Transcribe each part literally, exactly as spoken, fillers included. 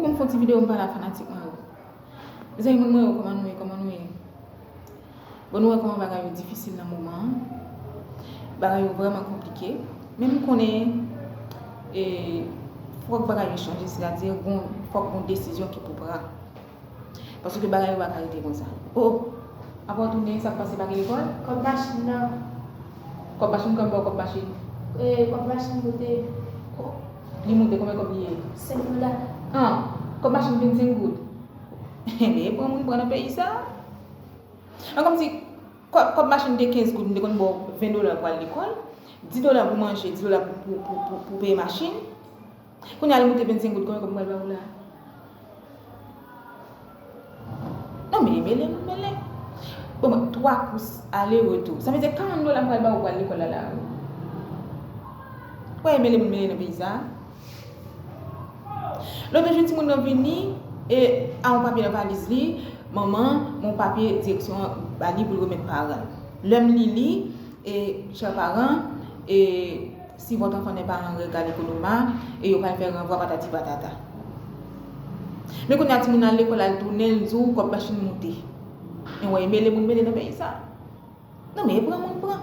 Pou m fè yon ti videyo, m pale a fanatik mwen yo. Mezanmi, moun mwen yo, kòman nou ye, kòman nou ye? Bon, nou wè kòman bagay yo difisil nan moman an. Bagay yo vrèman konplike. Men m konnen, e, fòk bagay yo chanje, sètadi gon, fòk gon desizyon ki pou pran. Paske bagay yo pa ka rete konsa. O, apa w tounen, sa k pase, pa gen lekòl? Kòb machin nan. Kòb machin, kòb ba w kòb machin? E, kòb machin moute. Li moute, konbyen kòb li ye? Senk dola. An, kòb machin vennsenk goud. Men pran moun pran nan peyi sa. An, kòmsi kòb, kòb machin te kenz goud, m te konn ba w ven dola pou al lekòl, dis dola pou manje, dis dola pou, pou, pou, pou, pou peye machin. Kounye a li moute vennsenk goud, konbyen kòb m pral ba w la? Non, men mele, moun mele. Bon, mwen, twa kous ale retou. Sa vle di karant dola m pral ba w pou al lekòl la, la. Wè, mele, moun mele nan peyi sa. Lòt jou, timoun nan vini, e, a yon papye nan valiz li, manman, yon papye direksyon an ba li pou l remèt paran l. Lè m li li, e, chè paran, e, si votre enfant n'est pas en règle à l'école, e yo pral fè ranvwa patati patata. Men kounye a timoun nan al lekòl, al tounen, l di w kòb machin moute. Men wè, mele moun mele nan peyi sa. Non, men e pran moun pran.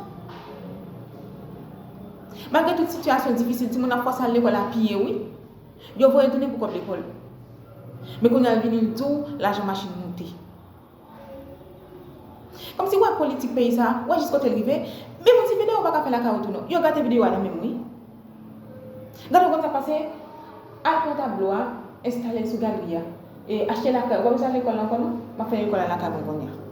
Malgre tout sitiyasyon difisil, timoun ap fòse al lekòl apiye, wi. Yo voye l tounen pou kòb lekòl. Men kounye a l vini, l di w lajan machin moute. Kòmsi w wè politik peyi sa, w wè jis kote l rive. Menm yon ti videyo w pa ka fè lakay ou tou non. Yo gate videyo a nan men m, wi. Gade w konn sa k pase, al pran tablo a, enstale l sou galri a. E achte lakay, w pa bezwen al lekòl la ankò non. M ap fè lekòl la lakay mwen kounye a.